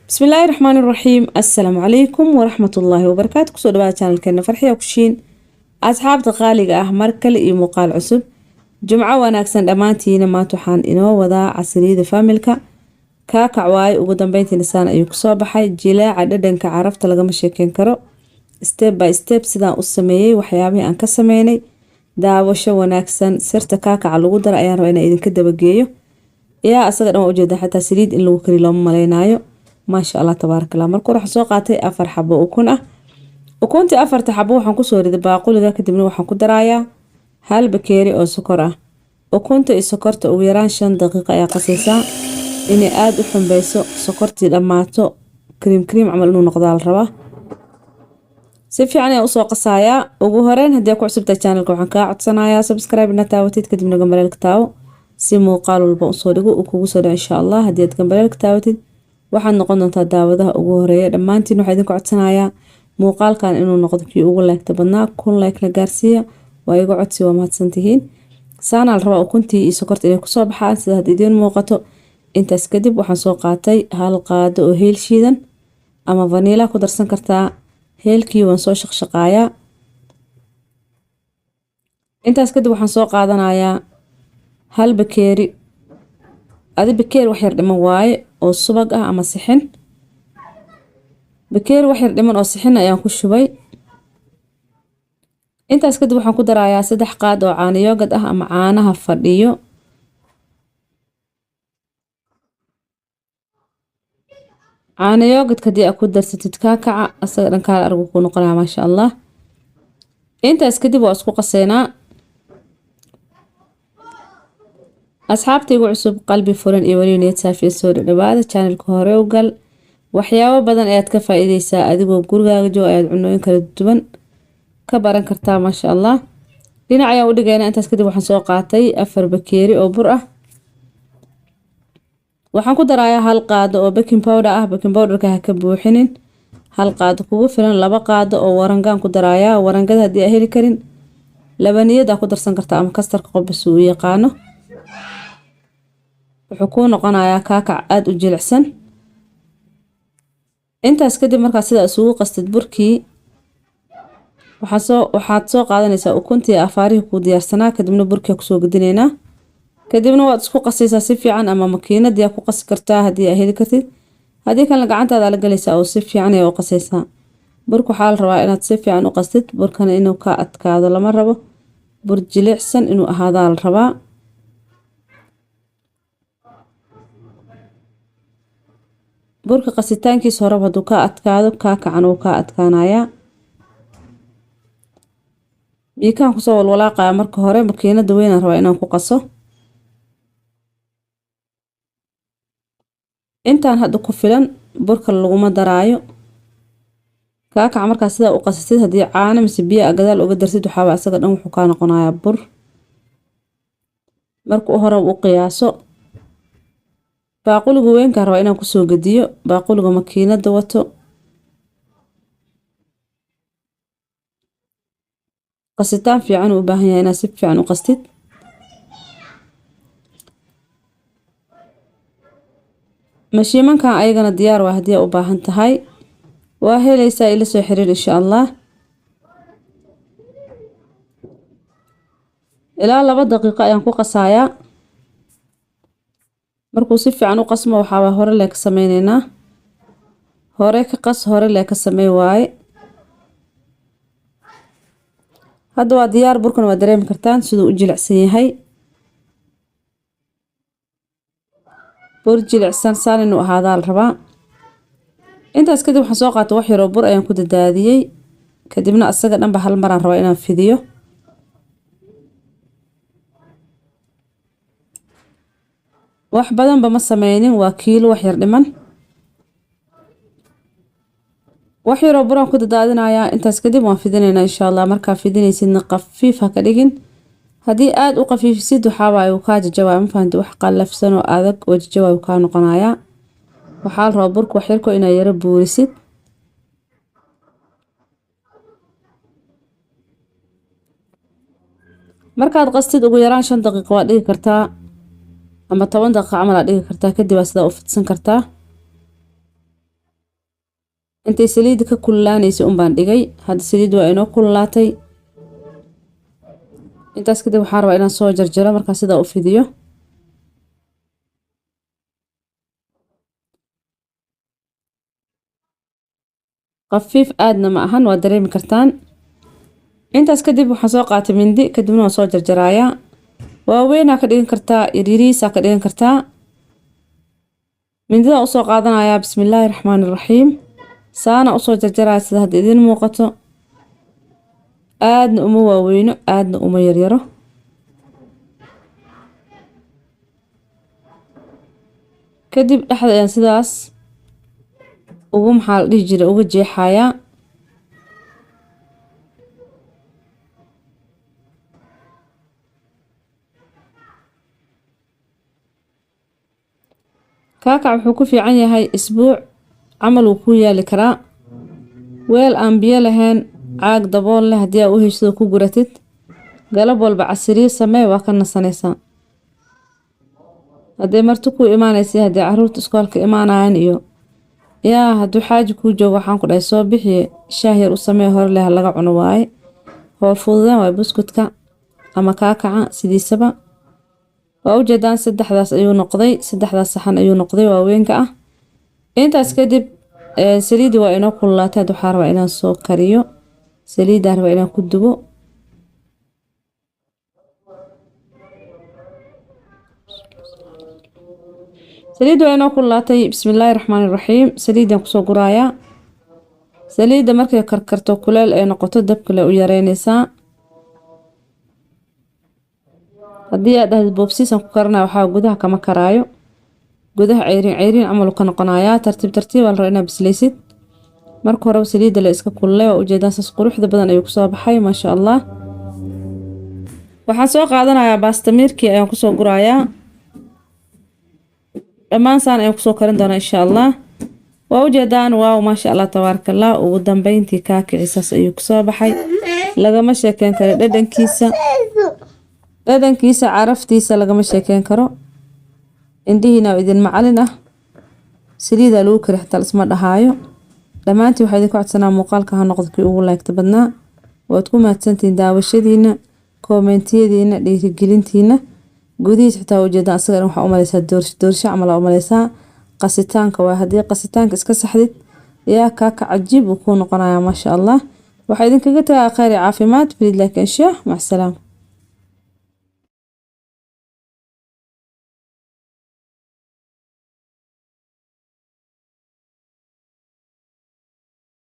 Bismillaahi raxmaani raxiim. Assalaamu calaykum waraxmatullaahi wabarakaatu. Kusoo dhawaada channelkeena Farxiya Kushiin. Asxaabta qaaliga ah, mar kale iyo muuqaal cusub. Jumco wanaagsan dhammaantiina. Maanta waxaan inoo wadaa casriyada familka kaakac waaye. Ugu dambeyntiina saan ayuu kusoo baxay. Jilaaca, dhadhanka, carafta lagama sheekeyn karo. Step by step sidaan u sameeyey, waxyaabihii aan ka sameynay, daawasho wanaagsan. Sirta kaakaca lagu daro ayaan rabaa inaan idinka dabageeyo. Yaa asaga dhan waa ujeeda, xataa saliid in lagu kariyo looma maleynayo. Maasha Allah, tabaaraka Allah. Marka hore waxaan soo qaatay 4 xabo ukun ah. Ukuntii 4ta xabo waxaan kusoo riday baaquliga, kadibna waxaan ku darayaa 1 bakeeri oo sokor ah. Ukunta iyo sokorta ugu yaraan 5 daqiiqo ayaa qasaysaa, inay aada u xumbeyso, sokortii dhammaato, cream cream camal inuu noqdaa la rabaa. Si fiican ayaan usoo qasayaa. Ugu horeyn, haddii aad ku cusubtahay channelka, waxaan kaa codsanayaa subscribe ina taawatid, kadibna gambaleelka taawo, si muuqaal walba usoo dhigo uu kugu soo dhaco, insha Allah. Haddii aad gambaleelka taawatid, waxaad noqon doontaa daawadaha ugu horeeya. Dhammaantiin waxaa idinku codsanayaa muuqaalkan inuu noqdo kii ugu like-ta badnaa, 1000 like-na gaarsiiya, waa iga codsi. Waa mahadsantihiin. Saanaa la rabaa ukuntii iyo sokorta inay kusoo baxaan, sida hadda idiin muuqato. Intaas kadib waxaan soo qaatay 1 qaado oo heel shiidan, ama vanilla ku darsan kartaa. Heelkii waan soo shaqshaqaayaa. Intaas kadib waxaan soo qaadanayaa 1 bakeeri, adi bakeeri wax yar dhiman waaye, oo subag ah ama sixin. Bakeeri wax yar dhiman oo sixin ayaan ku shubay. Intaas kadib waxaan ku darayaa 3 qaad oo caano yoogad ah ama caanaha fadhiyo. Caano yoogadka haddii aad ku darsatid kaakaca, asaga dhan kaala argu ku noqonaya, maasha Allah. Intaas kadib waa isku qaseynaa. Asxaabtaygu cusub, qalbi furan iyo weli niyad saafiya, soo dhawaada channelka. Hore u gal, waxyaabo badan ayaad ka faa'iideysaa. Adigoo gurigaaga jooga ayaad cunooyin kala duwan ka baran kartaa, maasha Allah. Dhinac ayaan u dhigaynaa. Intaas kadib waxaan soo qaatay 4 bakeeri oo bur ah. Waxaan ku darayaa 1 qaado oo baking powder ah. Baking powderka ha ka buuxinin, 1 qaado kugu filan. 2 qaado oo warangaan ku darayaa. Warangada haddii aa heli karin, labaniyad aa ku darsan kartaa ama kastarka, qofba si uu yaqaano. Wuxuu kuu noqonayaa kaakac aada u jilicsan. Intaas kadib markaa sidaa isugu qastid burkii, waxaad soo qaadanaysaa ukuntii afaarihii kuu diyaarsanaa, kadibna burkii kusoo gedineynaa, kadibna waad isku qasaysaa si fiican, ama makiinadii aa ku qasi kartaa haddii aa heli kartid. Haddii kalena gacantaada la galaysaa oo si fiican ayaa u qasaysaa. Burka waxaa la rabaa inaad si fiican u qastid, burkana inuu ka adkaado lama rabo, bur jilicsan inuu ahaadaa la rabaa. Burka qasitaankiisa horeba hadduu ka adkaado, kaakacan wuu ka adkaanayaa. Biikaan kusoo walwalaaqaya marka hore, makiinada weynaan rabaa inaan ku qaso. Intaan hadda ku filan, burka laguma daraayo. Kaakaca markaa sidaa u qasatid, haddii caano mise biyo aa gadaal uga darsid, waxaaba asaga dhan wuxuu kaa noqonayaa bur. Marka u hore u qiyaaso. Baaquliga weynkaan rabaa inaan kusoo gediyo, baaquliga makiinada wato. Qasitaan fiican u baahan yahay inaad si fiican u qastid. Mashiimankan ayagana diyaar waa, haddii aad u baahan tahay waa helaysaa, ila soo xiriir, insha Allah. Ilaa 2 daqiiqo ayaan ku qasayaa. Markuu si fiican u qasmo, waxaaba hore lee ka sameyneynaa. Hore ka qas, hore lee ka samey waaye. Hadda waa diyaar burkan, waa dareemi kartaan siduu u jilicsan yahay. Bur jilicsan saan inuu ahaadaa la rabaa. Intaas kadib waxaan soo qaatay wax yar oo bur ayaan ku dadaadiyey, kadibna asaga dhanba hal maraan rabaa inaan fidiyo. Wax badanba ma sameynin, waa kiilo wax yar dhiman. Wax yaroo buraan ku dadaadinayaa. Intaas kadib waan fidinaynaa, insha Allah. Markaa fidinaysidna khafiif ha ka dhigin. Haddii aada u khafiifisid, waxaa waaye uu kaa jajabaya, ma fahanti? Wax qallafsan oo adag oo jajabaya uu kaa noqonayaa. Waxaa la rabaa burka wax yarko inaa yaro buurisid. Markaad qastid, ugu yaraan 5 daqiiqo waad dhigi kartaa ama 10 daqiiqo camal aad dhigi kartaa, kadib aa sidaa u fidsan kartaa. Intay saliidda ka kululaanaysa unbaan dhigay. Hadda saliid waa inoo kululaatay. Intaas kadib waxaan rabaa inaan soo jarjaro, markaa sidaa u fidiyo. Khafiif aadna ma ahan, waa dareemi kartaan. Intaas kadib waxaan soo qaatay mindi, kadibna waan soo jarjarayaa. Waaweynaa ka dhigan kartaa, yaryariisaa ka dhigan kartaa. Mindidaan usoo qaadanayaa. Bismillaahi raxmaani raxiim. Saana usoo jarjaraya sida hadda idiin muuqato. Aadna uma waaweyno, aadna uma yaryaro. Kadib dhexda ayaan sidaas ugu, maxaa la dhihi jiray, uga jeexayaa. Kaakac wuxuu ku fiican yahay isbuuc camal wuu ku yaali karaa. Weel aan biyo lahayn, caag dabool leh haddii aa u heshid ku guratid, galab walba casiriyo samee, waa ka nasanaysaa. Haddii marti kuu imaanaysa, haddii caruurta iskoolka imaanayaan iyo yaa hadduu xaaji kuu joogo, waxaan ku dhahay soo bixiye, shaah yar u samee, hore leh laga cuno waaye. Howl fududeen waaye buskutka ama kaakaca sidiisaba. Waa ujeedaan, saddexdaas ayuu noqday, saddexdaas saxan ayuu noqday waaweynka ah. Intaas kadib saliiddi waa inoo kululaatay. Hadda waxaan rabaa inaan soo kariyo, saliiddaan rabaa inaan ku dubo. Saliidda waa inoo kululaatay. Bismillaahi raxmaani raxiim. Saliiddaan kusoo guraayaa. Saliidda markay karkarto, kuleel ay noqoto, dabka le u yareynaysaa. Haddii aad dhahdid boobsiisan ku karanaya, waxaa gudaha kama karaayo, gudaha ceyriin ceyriin camal ka noqonayaa. Tartiib tartiib aa la rabaa inaad bislaysid. Marka horeba saliidda la iska kululay. Waa ujeedaan, saas quruxda badan ayuu kusoo baxay, maasha Allah. Waxaan soo qaadanayaa baastamiirkii ayaan kusoo gurayaa. Dhammaan saan ayaan kusoo karin doonaa insha Allah. Waa ujeedaan, waaw, maasha Allah, tabaaraka Allah. Ugu dambeyntii kaakici saas ayuu kusoo baxay. Lagama sheekeyn karo dhadhankiisa, dhadhankiisa, caraftiisa lagama sheekeyn karo. Indhihiina idin macalin ah, saliidaa lagu kari xitaa lisma dhahaayo. Dhammaantiin waxaa idinku codsanaa muuqaalka ha noqdo kii ugu laagta badnaa. Waad ku mahadsantihiin daawashadiina, koomentiyadiina, dhiirigelintiina. Gudihiis xitaa ujeedaan, asaga dhan waxaa umaleysaa doorsho doorsho camal aa umaleysaa. Qasitaanka waay, haddii qasitaanka iska saxdid yaa kaaka cajiib uu kuu noqonayaa, maasha Allah. Waxaa idinkaga tagaa khayr iyo caafimaad. Please like and share. Mac salaama.